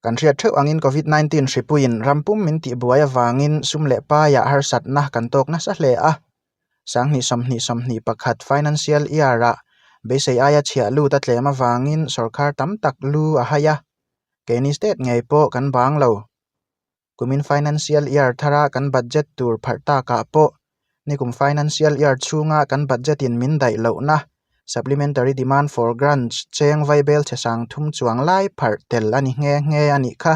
Kan hriat theuh angin Covid 19 hripuiin ram pum min tihbuai avangin sum leh paiah harsatna kan tawk nasa hle a. Sanghnih sawmhnih sawmhnih pakhat financial year-ah beisei aia chhiah lut a tlem avangin sawrkar tam tak lu a hai a, keini state ngei pawh kan bang lo. Kumin financial year thara kan budget tur pharh takah pawh nikum financial year chhunga kan budget in min daih lohna supplementary demand for grants cheng vaibel chhe sang thum chuang lai pharh tel a ni nghe nghe a nih kha.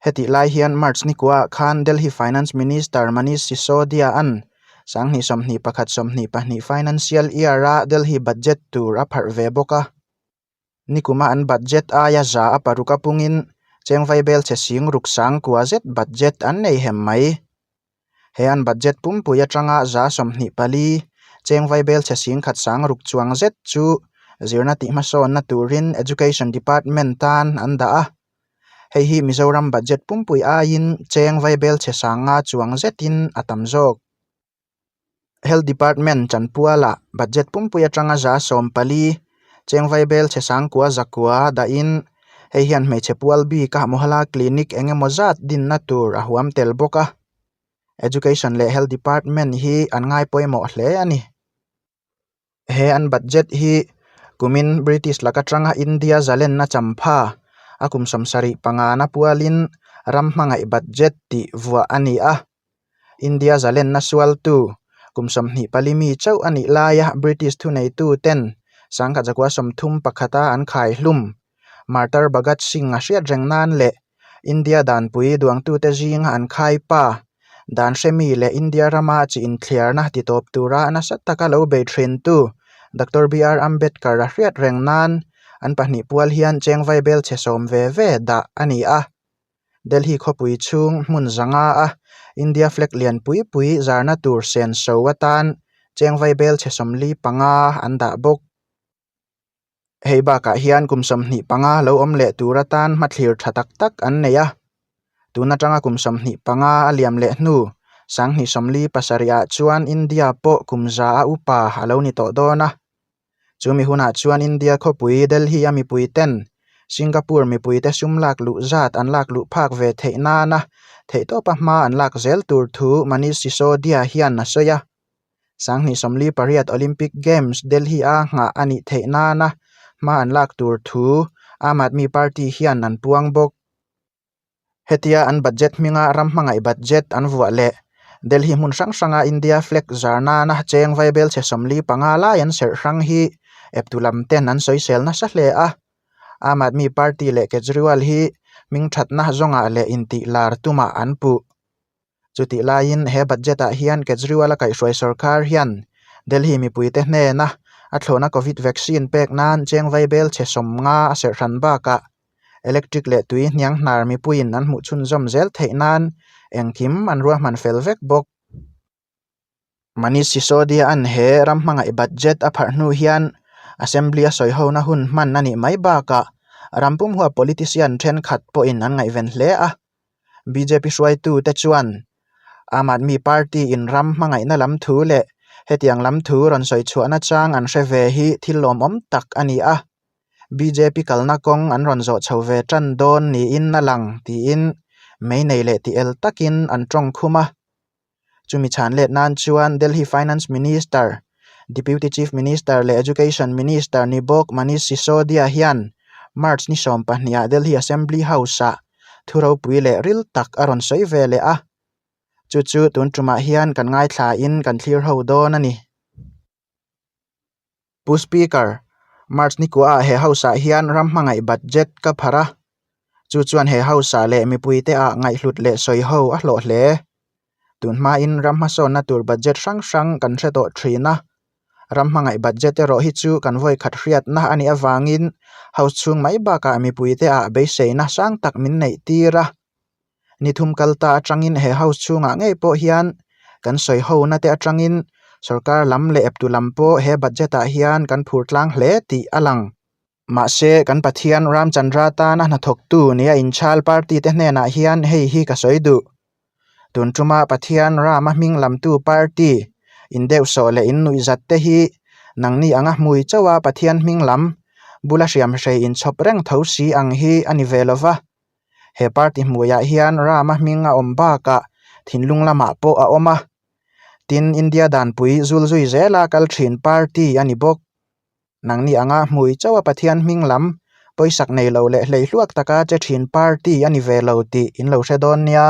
Hetih lai hian March nikuaah khan Delhi Finance Minister Manish Sisodia an sanghnih sawmhnih pakhat sawmhnih pahnih financial year-a Delhi budget tur a pharh ve bawk a. Nikuma an budget aia za a paruk a pungin chengvai bel chhe sing ruk sang kua zet budget an nei hem mai. He an budget pumpui atanga za sawmhnih pali chengvai bel chhe sing khat sang ruk chuang zet chu zirna tih hmasawnna turin Education Department tan an dah a. Hei hi Mizoram budget pumpui aiin cheng vaibel chhe sanga chuang zetin a tam zawk. Health Department chanpuala budget pumpui atanga za sawm pali cheng vaibel chhe sangkua zakua dahin hei hian hmeichhe pual bika Mohalla Clinic eng emaw zat dinna tur a huam tel bawk a. Education leh Health Department hi an ngai pawimawh hle a ni. He an budget hi kumin British laka tanga India zalenna champha a kum sawmsarih pangana pualin ram hmangaih budget tih vuah a ni a. India zalenna sualtu kum sawmhnih pali mi chauh a nih laia British thuneitu ten sangkhat zakua sawmthum pakhata an khai hlum Martyr Bhagat Singh a hriat reng nan leh India danpui duangtute zinga an khai pa, dan hremi leh India rama chi inthliarna titawp tura nasa taka lo bei thintu Doctor BR Ambedkar a hriat reng nan an pahnih pual hian cheng vaibel chhe sawm ve ve dah a ni a. Delhi khawpui chhung hmun zanga a India flag lian pui pui zarna tur senso atan cheng vaibel chhe sawmli panga an dah bawk. Hei bakah hian kum sawmhnih panga lo awm leh tur atan hmathlir tha tak tak an nei a, tun atanga kum sawmhnih panga a liam leh hnu sanghnih sawmli pasarih ah chuan India pawh kum za a upa a lo ni tawh dawn a. Chumi hunah chuan India khawpui Delhi a mipui ten Singapore mipui te sum lak luh zat an lak luh phak ve theih nana theihtawpa hma an lak zel tur thu Manish Sisodia hian a sawi a. Sanghnih sawmli pariat Olympic Games Delhi a nghah a nih theih nana hma an lak tur thu Aam Aadmi Party hian an puang bawk. Hetia an budget hminga ram hmangaih budget an vuah leh Delhi hmun hrang hranga India flag zar nana cheng vaibel chhe sawmli panga lai an serh hrang hi eptu lam ten an sawisel nasa hle a. Aam Aadmi Party leh Kejriwal hi hmingthatna zawngah leh intih lar tumah an puh. Chutih laiin he budget ah hian Kejriwal a kaihhruai sorkar hian Delhi mipuite hnena a thlawhna Covid vaccine pek nan cheng vaibel chhe sawmnga a serh hran bakah electric leh tui hniang hnar mipuiin an hmuh chhunzawm zel theih nan engkim an ruahman fel vek bawk. Manish Sisodia an he ram hmangaih budget a pharh hnu hian Assembly a sawihona hun hman a nih mai bakah ram pum huap politician thenkhat pawhin an ngaihven hle a. Bjp hruaitute chuan Aam Aadmi Party in ram hmangaihna lam thu leh hetiang lam thu rawn sawi chhuahna chang an hre ve hi thil lawmawm tak a ni a, bjp kalna kawng an rawn zawh chho ve tan dawn niin a lang tiin mei nei leh ti el takin an tawng khum a. Chumi chhan let nan chuan Delhi Finance Minister, Deputy Chief Minister leh Education Minister ni bawk Manish Sisodia hian March ni sawm pahniha Delhi Assembly House-ah thu ropui leh ril tak a rawn sawi ve leh a. Chu chu tun tumah hian kan ngaithlain kan thlir ho dawn a ni. Pu Speaker, March ni kuaah he House-ah hian ram hmangaih budget ka pharh a, chu chuan he House-ah leh mipuite ah ngaihhlut leh sawi ho a hlawh hle. Tun hmain ram hmasawnna tur budget hrang hrang kan hre tawh thin a, ram hmangaih budget erawh hi chu kan vawikhat hriatna a nih avangin House chhung mai bakah mipuite ah beiseina sang tak min neih tir a. Ni thum kal ta atangin he house chhungah ngei pawh hian kan sawi ho na te atangin sorkar lam leh eptu lam pawh he budget ah hian kan phur tlang hle tih a lang. Mahse kan Pathian Ramchandra tana hnathawktu nia inchhal party te hnenah hian hei hi ka sawi duh. Tun tuma Pathian Rama hming lamtu party in deuhsawh leh in nuihzat te hi nangni anga hmui chauha Pathian hming lam. bula hriamhrei inchhawp reng tho si ang hi a ni ve lo va. He party hmuiah hian Rama hming a awm bakah thinlung lamah pawh a awm a. Tin, India danpui zul zui zela kal thin party a ni bawk. Nangni anga hmui chauha Pathian hming lam pawisak nei lo leh hleihluak taka che thin party a ni ve lo tih in lo hre dawn nia.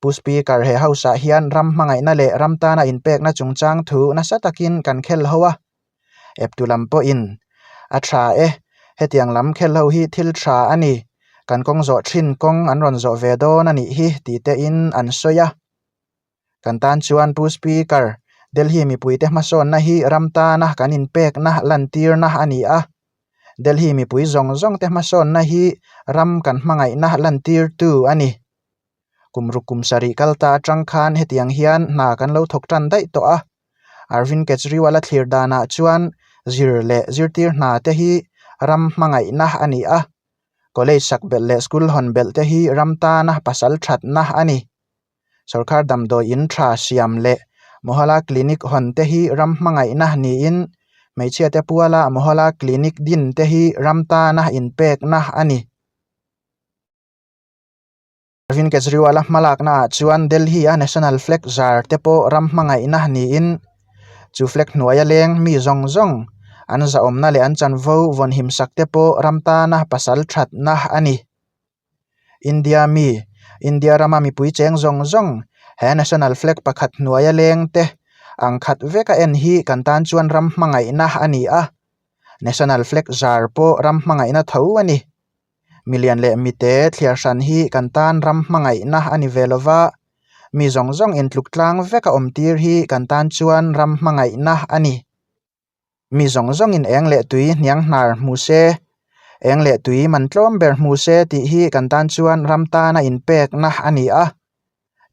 Pu Speaker, he House ah hian ram hmangaihna leh ram tana inpekna chungchang thu nasa takin kan khel ho a. Eptu lam pawhin a tha e, hetiang lam khel ho hi thil tha a ni, kan kawng zawh thin kawng an rawn zawh ve dawn a nih hi tih tein an sawi a. Kan tan chuan Pu Speaker, Delhi mipuite hmasawnna hi ram tana kan inpekna lantirna a ni a. Delhi mipui zawng zawngte hmasawnna hi ram kan hmangaihna lantirtu a ni. Kum ruk kum sarih kal ta atang khan hetiang hian hna kan lo thawk tan daih tawh a. Arvind Kejriwal-a thlir danah chuan zir leh zirtir hna te hi ram hmangaihna a ni a. College sak belh leh school hawn belh te hi ram tana pasal thatna a ni. Sorkar damdawi in tha siam leh Mohalla Clinic hawn te hi ram hmangaihna niin hmeichhia te puala Mohalla Clinic din te hi ram tana inpekna a ni. Arvind Kejriwal-a hmalakna ah chuan Delhi-a National Flag zar te pawh ram hmangaihna niin chu flag hnuaia leng mi zawng zawng an zahawmna leh an chanvo vawnhim sak te pawh ram tana pasal thatna a ni. India mi, India rama mipui cheng zawng zawng he National Flag pakhat hnuaia leng te ang khat veka en hi kan tan chuan ram hmangaihna a ni a, National Flag zar pawh ram hmangaihna tho a ni. Milian leh mite thliar hran hi kan tan ram hmangaihna a ni ve lova, mi zawng zawng intluk tlang veka awm tir hi kan tan chuan ram hmangaihna a ni. Mi zawng zawngin eng leh tui hniang hnar hmu se, eng leh tui man tlawm ber hmu se tih hi kan tan chuan ram tana inpekna a ni a.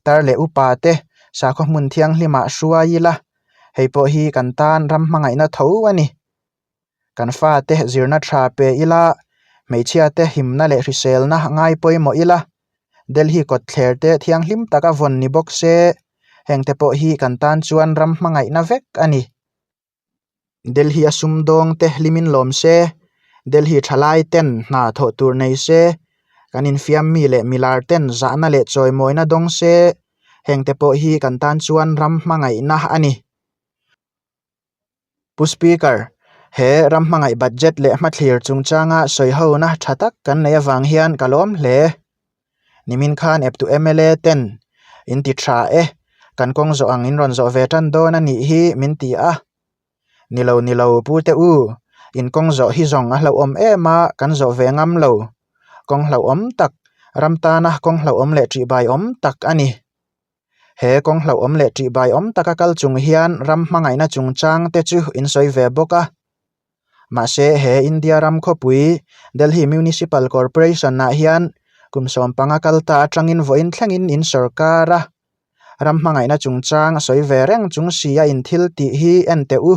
Tar leh upa te sakhaw hmun thianghlimah hruai ila, hei pawh hi kan tan ram hmangaihna tho a ni. Kan fate zirna tha pe ila, hmeichhia te himna leh hriselna ngai pawimawh ila, Delhi kawtthler te thianghlim taka vawn ni bawk se, hengte pawh hi kan tan chuan ram hmangaihna vek a ni. Delhi a sumdawng te hlimin lawm se, Delhi thalai ten hna thawh tur nei se, kan infiam mi leh milar ten zahna leh chawimawina dawng se, hengte pawh hi kan tan chuan ram hmangaihna a ni. Pu Speaker, he ram hmangaih budget leh hmathlir chungchanga sawihona tha tak kan neih avang hian ka lawm hle. Nimin khan eptu mla ten in ti tha e, kan kawng zawh ang in rawn zawh ve tan dawn a nih hi min ti a. Ni lo ni lo pu te u, in kawng zawh hi zawng a hlauhawm em a, kan zawh ve ngam lo. Kawng hlauhawm tak, ram tana kawng hlauhawm leh ṭihbaiawm tak a ni. He kawng hlauhawm leh ṭihbaiawm taka kal chung hian ram hmangaihna chungchang te chu in sawi ve bawk a. Mahse he India ram khawpui Delhi Municipal Corporation ah hian kum 15 kal ta atangin vawiin thlengin in sawrkar a. Ram hmangaihna chungchang sawi ve reng chung si a in thil tih hi en teh u.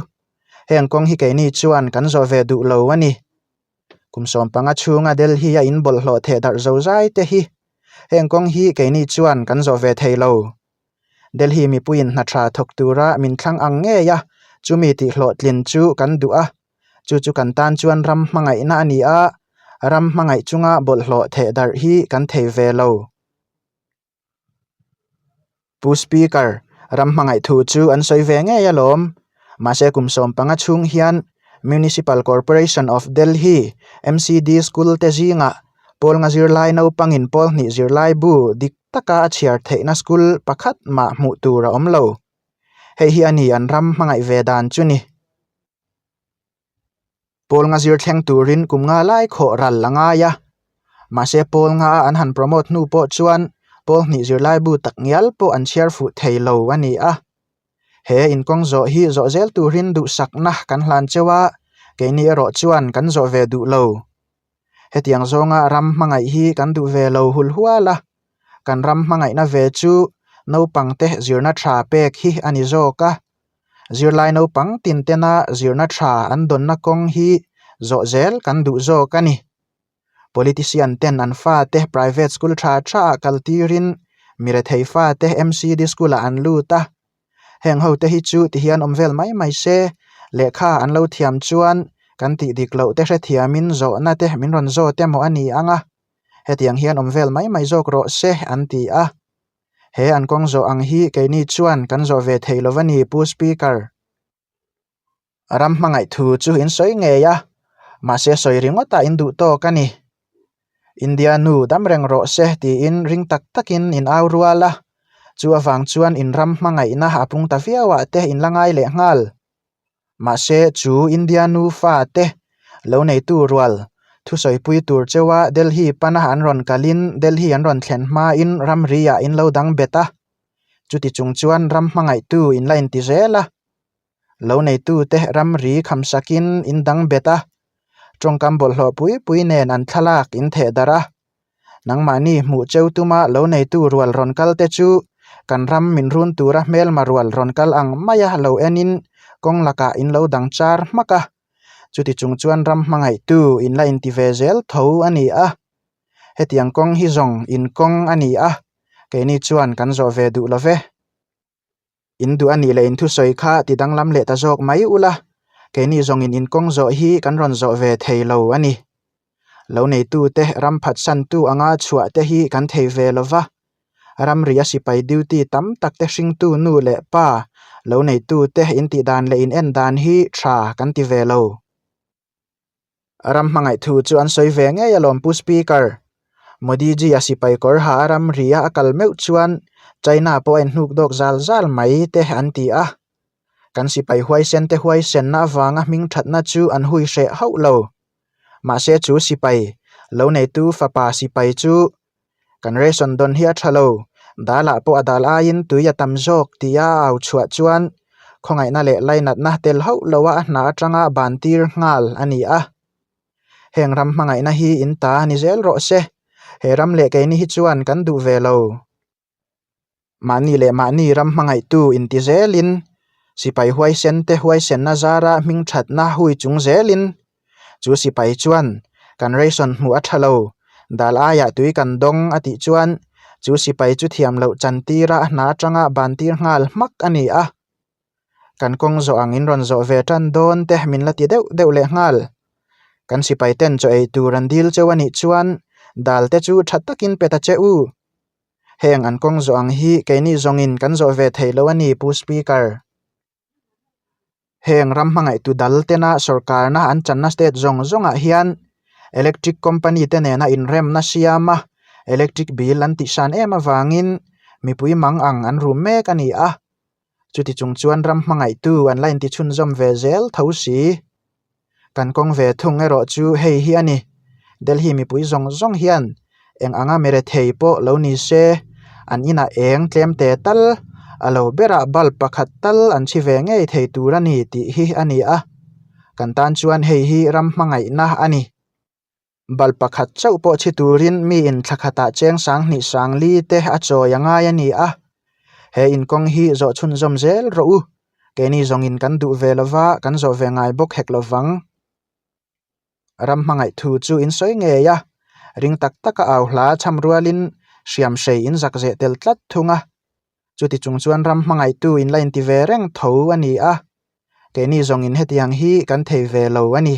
Heng kawng hi keini chuan kan zawh ve duh lo a ni. Kum 15 chhunga Delhi a in bawlhhlawh theh darh zo zai te hi heng kawng hi keini chuan kan zawh ve thei lo. Delhi mipuiin hna tha thawk tura min thlang ang ngei a, chumi tihhlawhtlin chu kan duh a, chu chu kan tan chuan ram hmangaihna a ni a, ram hmangaih chunga bawlhhlawh theh darh hi kan thei ve lo. Pu Speaker, ram hmangaih thu chu an sawi ve ngei alawm. Mahse kum 15 chhung hian Municipal Corporation of Delhi, MCD, school te zingah pawl nga zirlai naupangin pawl hnih zirlai bu dik taka a chhiar theihna school pakhat mah hmuh tur a awm lo. Hei hi a ni an ram hmangaih ve dan chu ni. Pawl nga zir thleng turin kum nga lai khawh ral a ngai a, mahse pawl nga a an han promote hnu pawh chuan pawl hnih zirlai bu tak ngial pawh an chhiar fuh thei lo a ni a. He inkawng zawh hi zawh zel turin duhsakna kan hlan cheu a, keini erawh chuan kan zawh ve duh lo. Hetiang zawnga ram hmangaih hi kan duh ve lo hul hual a, kan ram hmangaihna ve chu naupangte zirna tha pek hi a ni zawk a. Zirlai naupang tin tena zirna tha an dawnna kawng hi zawh zel kan duh zawk a ni. Politician ten an fate private school tha tha ah kal tirin mi rethei fate MCD school ah an lut a. Heng ho te hi chu ti hian awm vel mai mai se, lehkha an lo thiam chuan Kan tih dik loh te hrethiamin zawhna te min rawn zawt emaw a ni ang a, hetiang hian awm vel mai mai zawk rawh se an ti a. He an kawng zawh ang hi keini chuan kan zawh ve thei lo va ni Pu Speaker. Ram hmangaih thu chu in sawi ngei a, mahse sawi ringawtah in duh tawk a ni. India nu dam reng rawh se tiin ring tak takin in au rual a, chu avang chuan in ram hmangaihna a pung ta viau ah te in la ngai leh nghal. Mahse chu India nu fa te lo neitu rual thusawipui tur cheua Delhi pana an rawn kalin Delhi an rawn thlen hmain ramri ah in lo dang bet a, chuti chung chuan ram hmangaihtu in la inti zel a. Lo neitute ramri khamsakin in dang bet a, tawngkam bawlhhlawh pui pui nen an thlalak in theh darh a. Nangmahni hmuh cheu tuma lo neitu rual rawn kal te chu kan ram min run tura hmelma rual rawn kal ang maia lo enin kawng lakah in lo dang char hmak a. Chuti chung chuan ram hmangaihtu in la inti ve zel tho a ni a. Hetiang kawng hi zawng in kawng a ni a, keini chuan kan zawh ve duh lo ve. In duh a nih leh in thusawi kha ti danglam leh ta zawk mai ula, keini zawngin in kawng zawh hi kan rawn zawh ve thei lo a ni. Lo neitute ram phatsantu anga chhuah te hi kan thei ve lo va, ramri a sipai duty tam tak te hringtu nu leh pa lo neitute in tih dan leh in en dan hi tha kan ti ve lo. Ram hmangaih thu chu an sawi ve ngei alawm Pu Speaker. Modi ji a sipai kawr ha a ram ri a a kal meuh chuan China pawh a inhnuk dawk zal zal mai te an ti a. Kan sipai huaisen te huaisenna avanga hming thatna chu an hui hreh hauh lo. Mahse chu sipai, lo neitu fapa sipai chu kan ration dawn hi a tha lo, dalah pawh a dal aiin tui a tam zawk tia a au chhuah chuan khawngaihna leh lainatna tel hauh loa a hna atanga ban tir nghal a ni a. Heng ram hmangaihna hi in ta ni zel rawh se, he ram leh keini hi chuan kan duh ve lo. Mahni leh mahni ram hmangaihtu inti zelin, sipai huaisen te huaisenna zara hming thatna hui chung zelin, chu sipai chuan kan ration hmuh a tha lo, dal aiah tui kan dawng a tih chuan chu sipai chu thiam loh chan tira a hna atanga ban tir nghal hmak a ni a. Kan kawng zawh ang in rawn zawh ve tan dawn te min la ti deuh deuh leh nghal. Kan sipai ten chaw ei tur an dil cheu a nih chuan dal te chu tha takin pe ta che u. Heng an kawng zawh ang hi keini zawngin kan zawh ve theih loh a ni Pu Speaker. Heng ram hmangaihtu dal tena sorkarna an channa state zawng zawngah hian electric company te nena inremna siam a, electric bill an tihsan em avangin mipui mang ang an rum mek a ni a. Chuti chung chuan ram hmangaihtu an la intichhunzawm ve zel tho si. Kan kawng ve thung erawh chu hei hi a ni, Delhi mipui zawng zawng hian eng anga mirethei pawh lo ni se, an inah eng tlem te tal, a lo berah bulb pakhat tal an chhi ve ngei thei tur a ni tih hi a ni a. Kan tan chuan hei hi ram hmangaihna a ni. Bulb pakhat chauh pawh chhi turin miin thla khatah cheng 2000 4000 te a chawi a ngai a ni a. He inkawng hi zawh chhunzawm zel rawh u. Keini zawngin kan duh ve lova kan zawh ve ngai bawk hek lovang. Ram hmangaih thu chu in sawi ngei a, ring tak taka au hla chham rualin hriam hrei in zak zeh tel tlat thung a. Chuti chung chuan ram hmangaihtu in la inti ve reng tho a ni a. Keini zawngin hetiang hi kan thei ve lo a ni.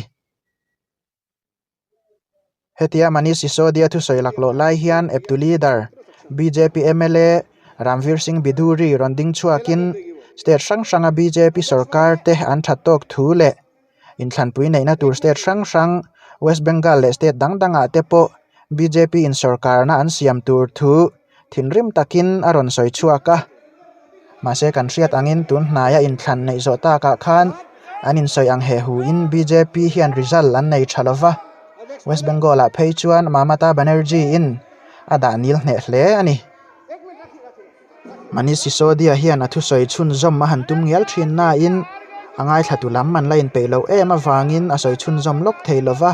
Hetia Manish Sisodia thusawi laklawh lai hian eptu leader, bjp mla Ramveer Singh Bidhuri rawn ding chhuakin state hrang hranga bjp sorkar te an that tawk thu leh inthlanpui neihna tur state hrang hrang West Bengal leh state dang dangah te pawh bjp in sorkarna an siam tur thu thinrim takin a rawn sawi chhuak a. Mahse kan hriat angin tun hnaia inthlan neih zawh takah khan an insawi ang he huin bjp hian result an nei tha lova, West Bengal ah phei chuan Mamata Banerjee in a dah nil hneh hle a ni. Manish Sisodia hian a thusawi chhunzawm a han tum ngial thin nain a ngaithlatu lam an la inpeih loh em avangin a sawi chhunzawm lawk thei lova.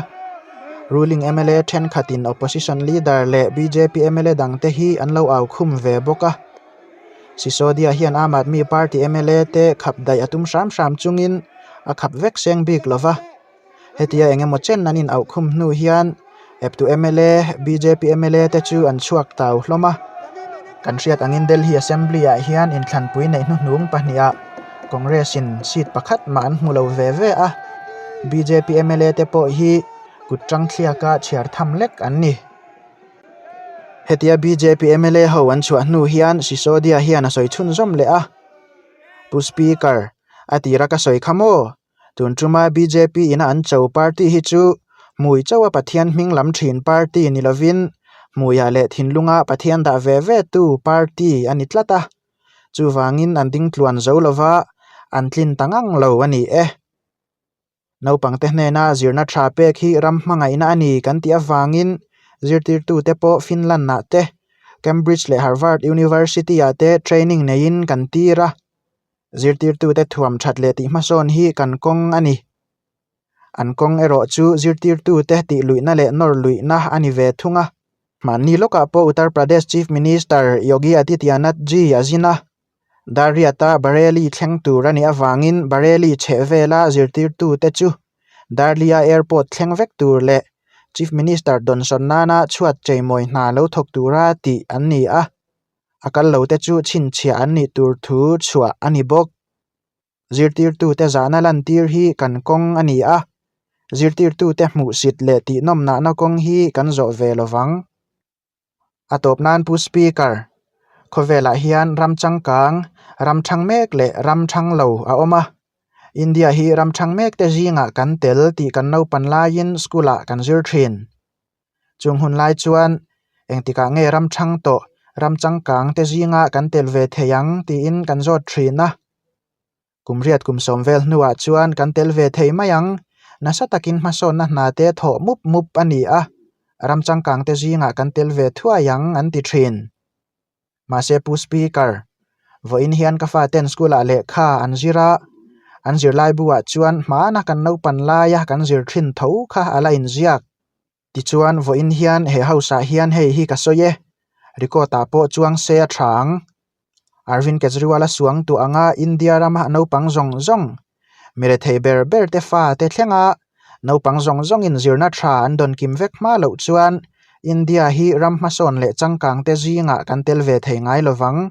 Ruling mla thenkhatin opposition leader leh bjp mla dangte hi an lo au khum ve bawk a. Sisodia hian Aam Aadmi Party mla te khap daih a tum hram hram chungin a khap vek seng bik lo va. Hetia eng emaw chen an inauh khum hnu hian eptu mla, bjp mla te chu an chhuak tau hlawm a. Kan hriat angin Delhi Assembly ah hian inthlanpui neih hnuhnung pahniha Congress in seat pakhat mah an hmu lo ve ve a. Bjp mla te pawh hi kut tang thliaka chhiar tham lek an ni. Hetia bjp mla ho an chhuah hnu hian Sisodia hian a sawi chhunzawm leh a, Pu Speaker, a tira ka sawi kha maw? Tun tuma bjp ina an cho party hi chu hmui chauha Pathian hming lam thin party ni lovin hmuiah leh thinlunga Pathian dah ve ve tu party a ni tlat a, chuvangin an ding tluan zo lova an tlin ta ngang lo a ni e. Naupangte hnena zirna tha pek hi ram hmangaihna a ni kan tih avangin zirtirtute pawh Finland-ah te, Cambridge leh Harvard University-ah te training neiin kan tir a. Zirtirtute thuam that leh tih hmasawn hi kan kawng a ni. An kawng erawh chu zirtirtute tih luihna leh nawr luihna a ni ve thung a. Hmanni lawkah pawh Uttar Pradesh Chief Minister Yogi Adityanath Ji a zin a. Dariata Bareilly thleng tur a nih avangin Bareilly chhehvela zirtirtute chu Darlia Airport thleng vek tur leh Chief Minister dawnsawn nana chhuat cheimawi hna lo thawk tura tih an ni a, a kal lote chu chhinchhiah an nih tur thu chhuah a ni bawk. Zirtirtute zahna lantir hi kan kawng a ni a, zirtirtute hmuhsit leh tihnawmnahna kawng hi kan zawh ve lo vang. A tawp nan Pu Speaker, khawvelah hian ram changkang, ram thang mek leh ram thang lo a awm a. India hi ram thang mek te zingah kan tel tih kan naupan laiin school ah kan zir thin. Chung hun lai chuan engtikah nge ram thang tawh, ram changkang te zingah kan tel ve thei ang tiin kan zawt thin a. Kum riat kum sawm vel hnuah chuan kan tel ve thei mai ang. Nasa takin hmasawnna hna te thawh mup mup a ni a, ram changkang te zingah kan tel ve thuai ang an ti thin. Mahse Pu Speaker, vawiin hian ka faten school-ah lehkha an zir a, an zirlai buah chuan hmana kan naupan laia kan zir thin tho kha a la inziak. Tichuan vawiin hian he house-ah hian hei hi ka sawi e, record-ah pawh chuang se a tha ang. Arvind Kejriwal a suang tuah anga India rama naupang zawng zawng, mi rethei ber ber te fa te thlenga naupang zawng zawngin zirna tha an dawn kim vek hma loh chuan India hi ram hmasawn leh changkang te zingah kan tel ve thei ngai lovang.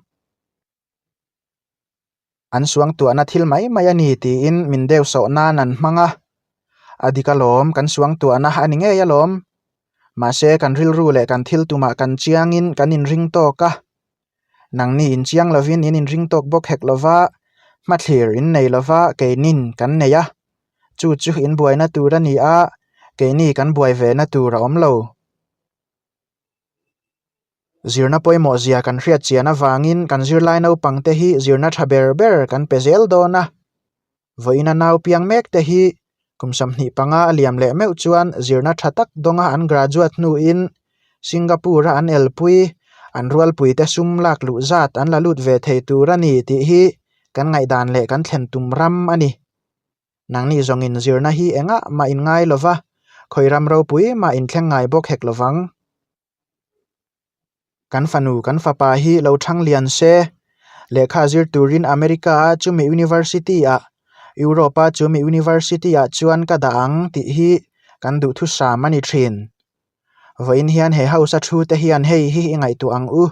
An suangtuahna thil mai mai a ni tiin min deuh sawh nan an hmang a, a dik alawm kan suangtuahna a ni ngei alawm. Mahse kan rilru leh kan thil tumah kan chiangin kan inring tawk a, nangni inchiang lovin in inring tawk bawk hek lova, hmathlir in nei lova keinin kan nei a, chu chu in buaina tur a ni a, keini kan buai ve na tur a awm lo. Zirna pawimawh zia kan hriat chian avangin kan zirlai naupang te hi zirna tha ber ber kan pe zel dawn a. Vawiina nau piang mek te hi kum 25 a liam leh meuh chuan zirna tha tak dawnga an graduate hnuin Singapore a an elpui, an rualpui te sum lak luh zat an la lut ve thei tur a ni tih hi kan ngaihdan leh kan thlen tum ram a ni. Nangni zawngin zirna hi engah mah in ngai lo va, khawi ram ropui mah in thleng ngai bawk hek lo vang. Kan fanu kan fapa hi lo thang lian se, lehkha zir turin America a chumi University ah, Europe a chumi University ah chuan ka dah ang tih hi kan duhthusam a ni thin. Vawiin hian he house a thu te hian hei hi i ngaihtuah ang u.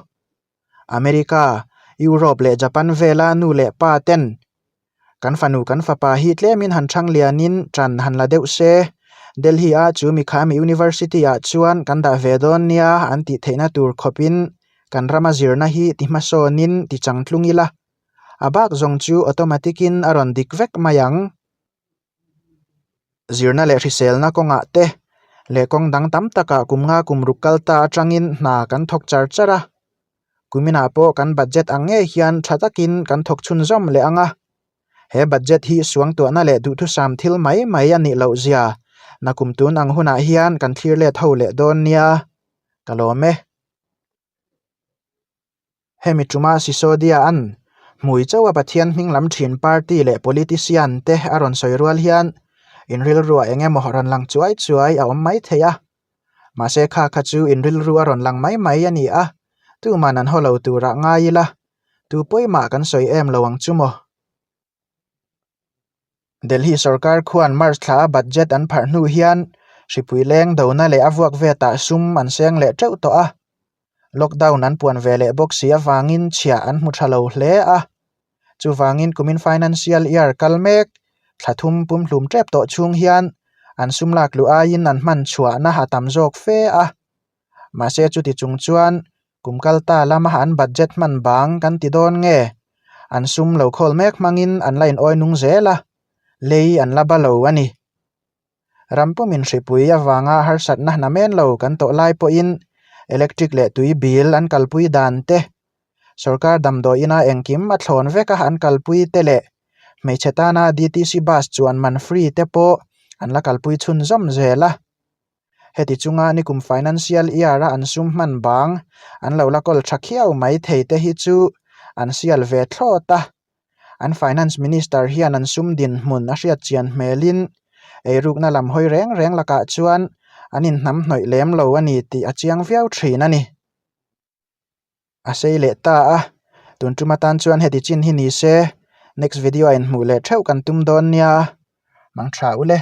America, Europe leh Japan vela nu leh pa ten Kan fanu kan fapa hi tlemin han thang lianin ṭan han la deuh se, Delhi a chu mi kha mi University ah chuan kan dah ve dawn nia an tih theihna tur khawpin kan rama zirna hi ti hmasawnin ti changtlung ila, a bak zawng chu automatic in a rawn dik vek mai ang. Zirna leh hriselna kawngah te leh kawng dang tam takah kum nga kum ruk kal ta atangin hna kan thawk char char a, kuminah pawh kan budget ang ngei hian tha takin kan thawk chhunzawm leh ang a, he budget hi suangtuahna leh duhthusam thil mai mai a nih loh zia nakum tun ang hunah hian kan thlir let ho leh dawn nia ka lawm e. Hemi tuma Sisodia an hmui chauha Pathian hming lam thin party leh politician te a rawn sawi rual hian inrilruah eng emaw rawn lang chuai chuai a awm mai thei a. Mahse kha kha chu inrilru a rawn lang mai mai a ni a, tuman an haw lo turah ngai ila, tu pawimah kan sawi em lo ang chu maw? Delhi sorkar khuan March thla a budget an pharh hnu hian hripui leng dona leh a vuak vetah sum an seng leh teuh tawh a, lockdown an puan ve leh bawk si avangin chhiah an hmu tha lo hle a, chuvangin kumin financial year kal mek Thla thum pumhlum tep tawh chhung hian an sum lak luh aiin an hman chhuahna a tam zawk fe a. Mahse chuti chung chuan kum kal ta lama an budget hman bang kan ti dawn nge? An sum lo khawl mek hmangin an la in awi nung zel a, lei an la ba lo a ni. Ram pumin hripui avanga harsatna hna men lo kan tawh lai pawhin electric leh tui bill an kalpui dan te, sorkar damdawiina engkim a thlawn veka an kalpui te leh hmeichhe tana DTC bus chuan man free te pawh an la kalpui chhunzawm zel a. Heti chunga nikum financial year-a an sum hman bang an lo la kawl tha khiau mai thei te hi chu an sial ve thlawt a. An Finance Minister hian an sum dinhmun a hriat chian hmelin eirukna lam hawi reng reng lakah chuan an inhnam hnawih lem lo a ni tih a chiang viau thin a ni. A sei leh ta a, tun tum atan chuan heti chin hi ni se, next video a inhmuh leh theuh kan tum dawn nia, mang tha ule.